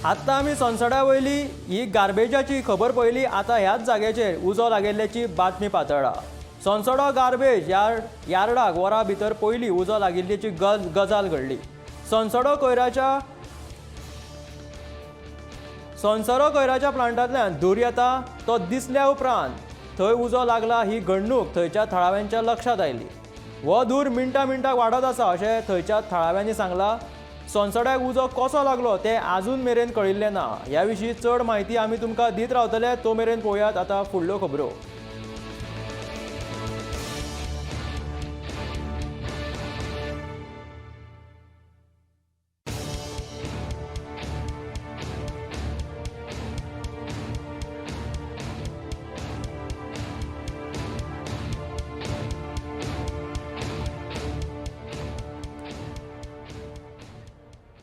आत्तां आमी सोनसड्या वयली ही गार्बेजाची खबर पळयली. आतां ह्याच जाग्याचेर उजो लागिल्ल्याची बातमी पातळ्ळा. सोनसडो गार्बेज यार्डाक वरां भितर पयलीं उजो लागिल्ल्याची गजाल घडली. सोनसरो कोयराच्या प्लांटांतल्यान धूर येता तो दिसल्या उपरांत थंय उजो लागला ही घडणूक थंयच्या थळाव्यांच्या लक्षांत आयली. हो धूर मिनटां मिनटाक वाडत आसा अशें थंयच्या थळाव्यांनी सांगलां. सोनसड्याक उजो कसो लागलो तें आजून मेरेन कळिल्लें ना. ह्या विशीं चड म्हायती आमी तुमकां दीत रावतले. तो मेरेन पळोवयात आतां फुडल्यो खबरो.